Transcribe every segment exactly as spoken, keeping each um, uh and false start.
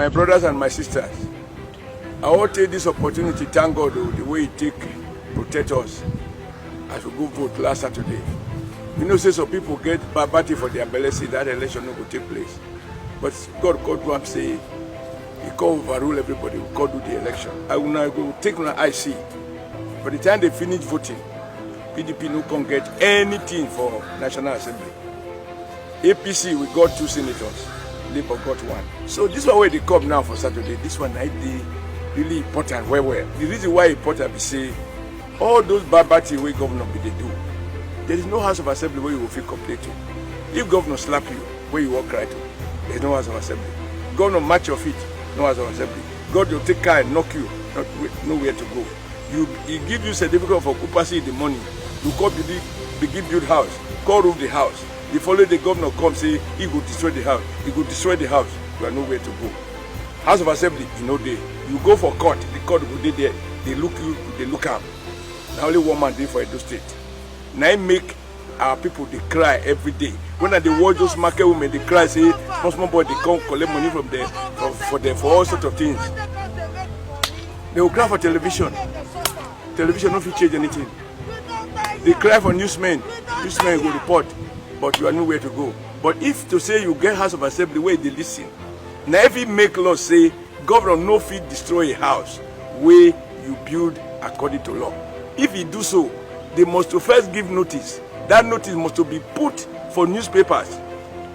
My brothers and my sisters, I wan take this opportunity thank God o, the way He take protect us as we go vote last Saturday. You know say some people get bad bad thing for their belle say that election no go take place. But God come do am say He come overrule everybody, we come do the election. I una go take una eye see. By the time they finish voting, P D P no come get anything for National Assembly. A P C, we got two senators, Labour got one. So this one wey dey come now for Saturday, this one na dey really important well well. The reason why e important be say all those bad bad thing wey governor bin dey do, there is no House of Assembly wey you go fit complain to. If governor slap you, wey you wan cry to, there is no House of Assembly. Governor match your feet, no House of Assembly. Governor take car and knock you, not nowhere to go. You, he give you certificate of occupancy in the morning. You come begin, begin build house, come roof the house. The following day, governor come say he go destroy the house. He go destroy the house. You are nowhere to go. House of Assembly, you know dey. You go for court, the court go dey there. They look you, they look am. Na only one man dey for Edo State. Na him make our people dey cry every day. When I dey watch those market women dey cry say small small boy dey come collect money from them for, for them for all sort of things. They go cry for television. Television no fit change anything. They cry for newsmen. Newsmen go report, but you are nowhere to go. But if to say you get House of Assembly where they listen, na if he make law say governor no fit destroy a house wey you build according to law. If he do so, they must to first give notice. That notice must to be put for newspapers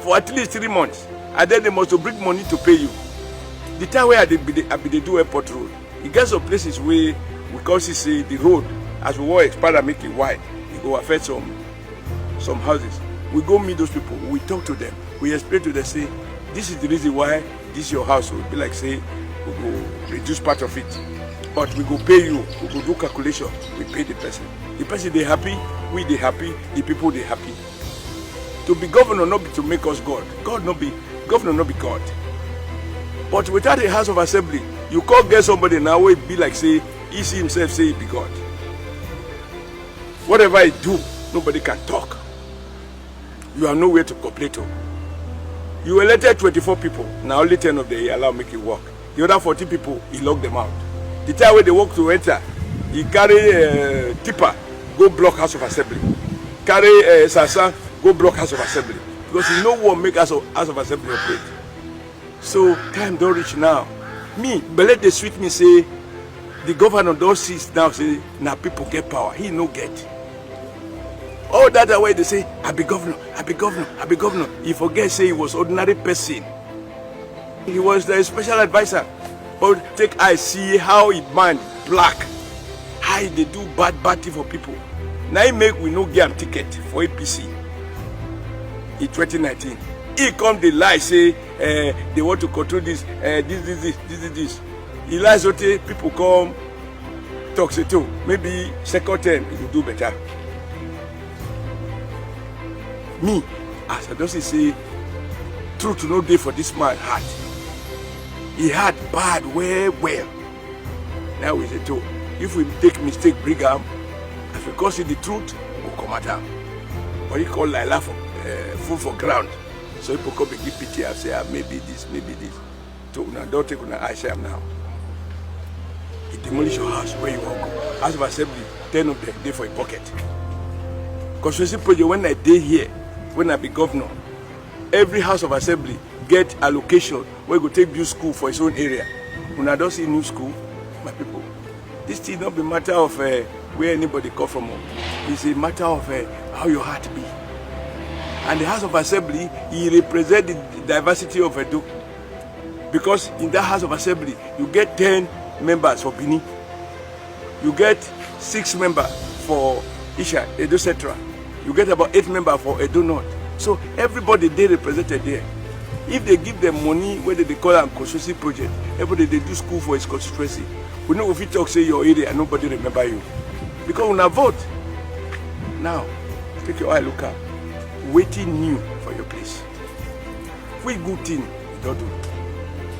for at least three months, and then they must to bring money to pay you. The time wey I dey be dey, I be dey do airport road, e get some places wey we come see say the road, as we wan expand am make e wide, e go affect some some houses. We go meet those people, we talk to them, we explain to them say this is the reason why this your house will be like say we go reduce part of it, but we go pay you, we go do calculation, we pay the person. The person dey happy, we dey happy, the people dey happy. To be governor no be to make us God. God no be governor no be God. But without a House of Assembly, you can't get somebody now wey be like say he see himself say he be God. Whatever he do, nobody can talk. You have nowhere to complain to. You elected twenty-four people, now only ten of them he allow make it work. The other fourteen people, he lock them out. The time wey they work to enter, he carry uh, tipper, go block House of Assembly. Carry uh, sasa, go block House of Assembly. Because he no wan make House of, House of Assembly operate. So time don reach now. Me, belle dey sweet me say the governor don see now say na people get power, he no get. All that time wey dey say, "I be governor, I be governor, I be governor," he forget say he was ordinary person. He was the special adviser. But take eye see how he mind black, how he dey do bad bad thing for people. Na him make we no give am ticket for A P C in twenty nineteen. He come dey lie say uh, they want to control this, uh, this, this, this, this, this, this. He lie so tey people come talk say, "To, maybe second term he go do better." Me, as I don see say truth no dey for this man heart. He heart bad well well. Now we say, "To, if we take mistake, bring am. As we come see the truth, we go come at am." But he call Lila for uh, fool for ground. So people come begin pity and say, "Ah, maybe this, maybe this." So una don take una eye see am now. He demolish your house where you wan go. House of Assembly, ten of them dey for your pocket. Constituency project when I dey here, when I be governor, every House of Assembly get allocation wey go take build school for his own area. Una don see new school, my people. This thing no be matter of uh, where anybody come from. Oh. It's a matter of uh, how your heart be. And the House of Assembly, he represent the diversity of Edo. Because in that House of Assembly, you get ten members for Benin. You get six members for Isha, Edo Central. You get about eight members for Edo North. So everybody dey represented there. If they give them money, whether they call am constituency project, everybody dey do school for his constituency. We no go fit talk say your area, nobody remember you. Because una vote. Now, take your eye look am. Wetin new for your place? Which good thing you don do?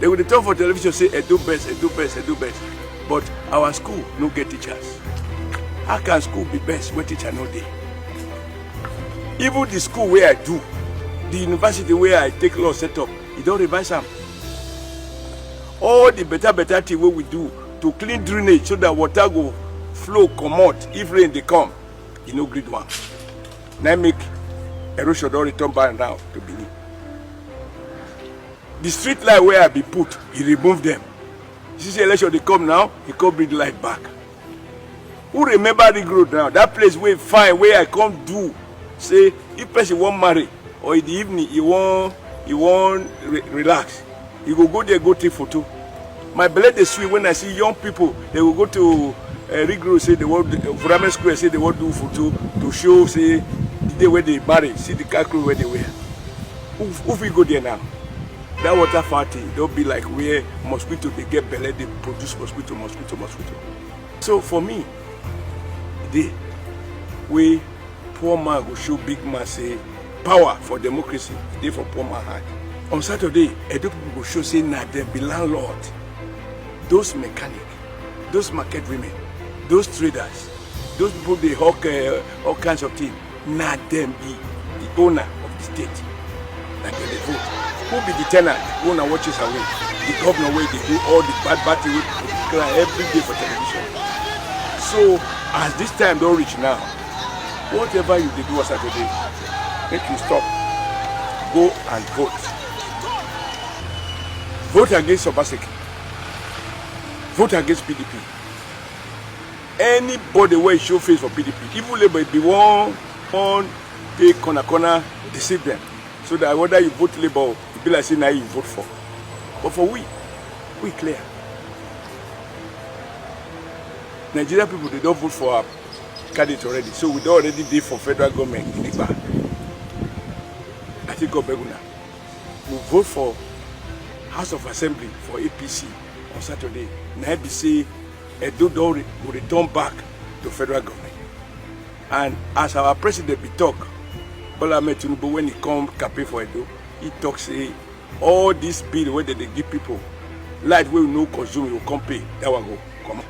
They go dey talk for television say Edo best, Edo best, Edo best. But our school no get teachers. How can school be best when teacher no dey? Even the school where I do, the university where I take law set up, e don revise am. All the better better thing wey we do to clean drainage so that water go flow comot if rain dey come, e no gree do am. Na im make erosion don return back now to Benin. The street light wey I bin put, e remove dem. You see say election dey come now, e come bring light back. Who remember Ring Road now? That place wey fine, wey I come do, say if person wan marry or in the evening e wan, e wan re-, relax, e go go there go take photo. My belle dey sweet when I see young people, they go go to, uh, Ring Road, say they wan do, uh, Vurame Square, say they wan do photo to show say the day wey they marry, see the car clothes wey they wear. Who, who fit go there now? That water fountain don be like where mosquito dey get belle, dey produce mosquito, mosquito, mosquito. So for me, the day wey poor man go show big man say power for democracy dey for poor man hand. On Saturday, Edo people go show say na dem be landlord. Those mechanic, those market women, those traders, those people dey hawk, uh, all kinds of things, na dem be the owner of the state. Na dem dey vote. Who be the tenant? Who na watches away? The governor wey dey do all the bad bad thing wey people dey cry every day for television. So as this time don reach now, whatever you dey do on Saturday, make you stop. Go and vote. Vote against Obaseki. Vote against P D P. Anybody wey show face for P D P, even Labour, if be one, one take corner corner deceive them, so that whether you vote Labour, e be like say na you vote for. But for we, we clear. Nigeria people, they don vote for our candidate already, so we don already dey for federal government gidigba. I think God beg una. We vote for House of Assembly for A P C on Saturday. Na im be say Edo don re-, go return back to federal government. And as our president be talk, Bola Ahmed Tinubu, when he come campaign for Edo, he talk say all this bill wey dem dey give people, light wey we no consume, you go come pay. That one go comot.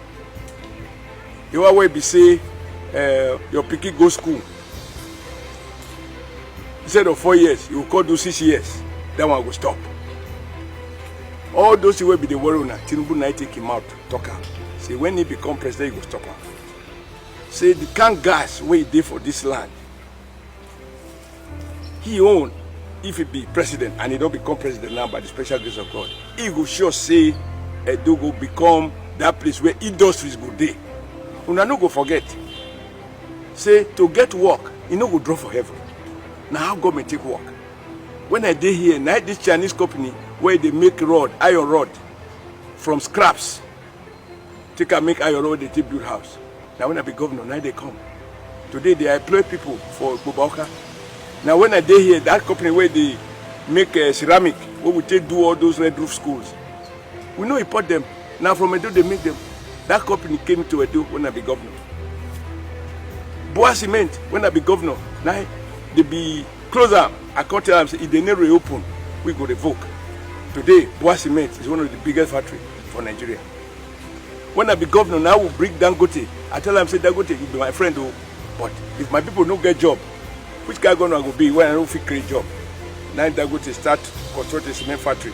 The one wey be say, uh, your pikin go school, instead of four years, you go come do six years. That one go stop. All those things wey be dey worry una, Tinubu na take him mouth talk am. Say when he become president, he go stop am. Say the kind gas wey dey for this land, he own, if he be president and he don become president now by the special grace of God, he go sure say Edo go become that place where industries go dey. Una no go forget say to get work, e no go drop for heaven. Na how government take work. When I dey here, na this Chinese company wey dey make rod, iron rod, from scraps, take am make iron rod, dey take build house. Na when I be governor, na dey come. Today they employ people for Gbobaoka. Na when I dey here, that company wey dey make, uh, ceramic, wey we take do all those red roof schools, we no import them. Na from Edo they make them. That company came to Edo when I be governor. Boa Cement, when I be governor, na they be close am. I come tell am say if they no reopen, we go revoke. Today, Boa Cement is one of the biggest factory for Nigeria. When I be governor, na we bring Dangote. I tell am say, Dangote, you be my friend o, but if my people no get job, which kind governor I go be when I no fit create job? Na Dangote start construct a cement factory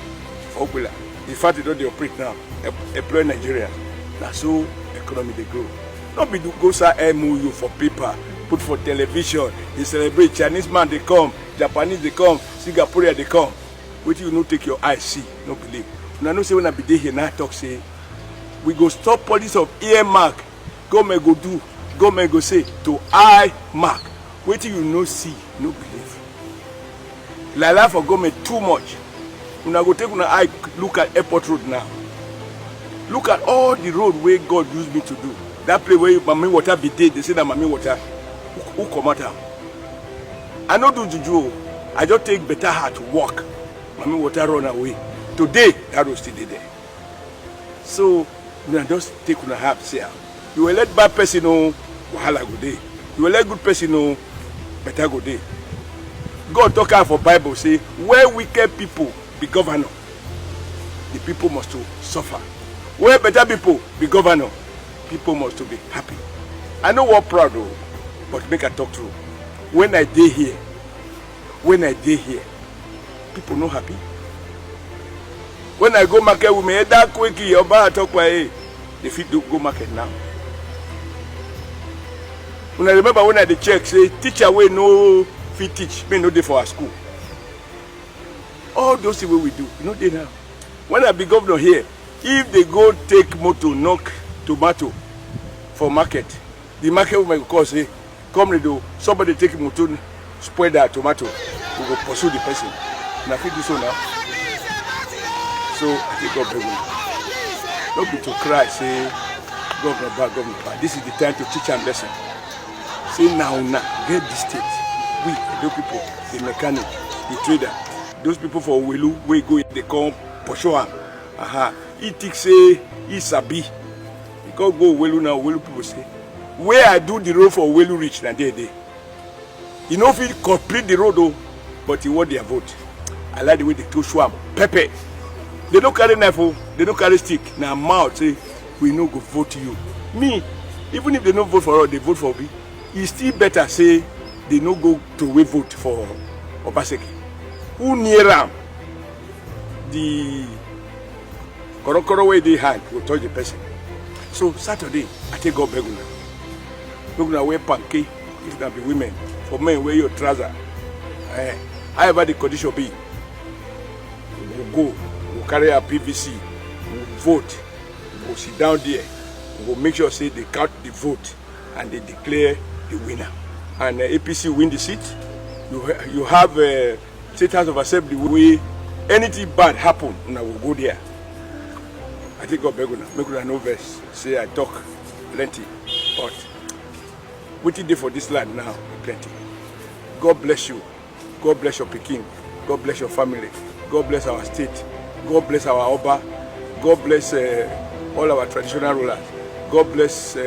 for Ogbila. The factory don dey operate now, em-, employ Nigerians. Na so economy dey grow. No be to go sign M O U for paper, put for television, dey celebrate. Chinese man dey come, Japanese dey come, Singaporean dey come. Wetin you no take your eye see, no believe. Una know say when I be dey here, na I talk say we go stop policy of earmark. Government go do, government go say, to eye mark. Wetin you no see, no believe. Lie lie for government too much. Una go take una eye look at airport road now. Look at all the road wey God use me to do. That place where Mami Water be dey, they say na Mami Water. Who, who comot am? I no do juju o. I just take better heart work. Mami Water run away. Today, that road still dey there. So, una just take una heart see am. You elect bad person o, wahala go dey. You elect good person o, better go dey. God talk am for Bible say, where wicked people be governor, the people must to suffer. Where better people be governor, people must to be happy. I no wan proud o, but make I talk true. When I dey here, when I dey here, people no happy. When I go market with my head that quick, your bar talk by, they fit do go market now. When I remember when I dey check, say teacher wey no fit teach, me no dey for our school. All those things wey we do, you know, dey now. When I be governor here, if they go take motor knock tomato for market, the market woman go call say, "Comrade, oh, somebody take motor spoil that tomato." We go pursue the person. Una fit do so now. So I think God beg una. No be to cry say governor bad, governor bad. This is the time to teach am lesson. Say now, now get this state. We, the people, the mechanic, the trader, those people for Owelu wey go dey come pursue am. Aha. He think say he sabi. He come go Owelu now. Owelu people say, "Where I do the road for Owelu reach, na there dey." He no fit complete the road, oh, but he want their vote. I like the way they to show am pepper. They no carry knife, oh, they no carry stick. Na mouth say, "We no go vote you." Me, even if they no vote for us, they vote for me. E still better say they no go throway vote for Obaseki. Who near am? The korokoro wey dey hand go touch the person. So Saturday, I take God beg una. Make una wear panke if na be women. For men, wear your trouser. Eh, however the condition be, we go go, we go carry our P V C, we go vote, we go sit down there, we go make sure say they count the vote and they declare the winner. And uh, A P C win the seat. You ha- you have uh, State House of Assembly wey anything bad happen, una go go there. I think God beg una, make una no vex. Say I talk plenty, but wetin dey for this land now plenty. God bless you. God bless your pikin. God bless your family. God bless our state. God bless our Oba. God bless uh, all our traditional rulers. God bless uh,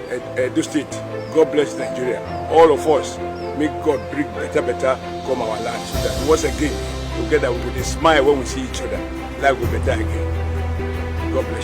Ed- Edo State. God bless Nigeria. All of us, make God bring better, better come our land so that once again, together we will dey smile when we see each other. Life will better again. God bless you.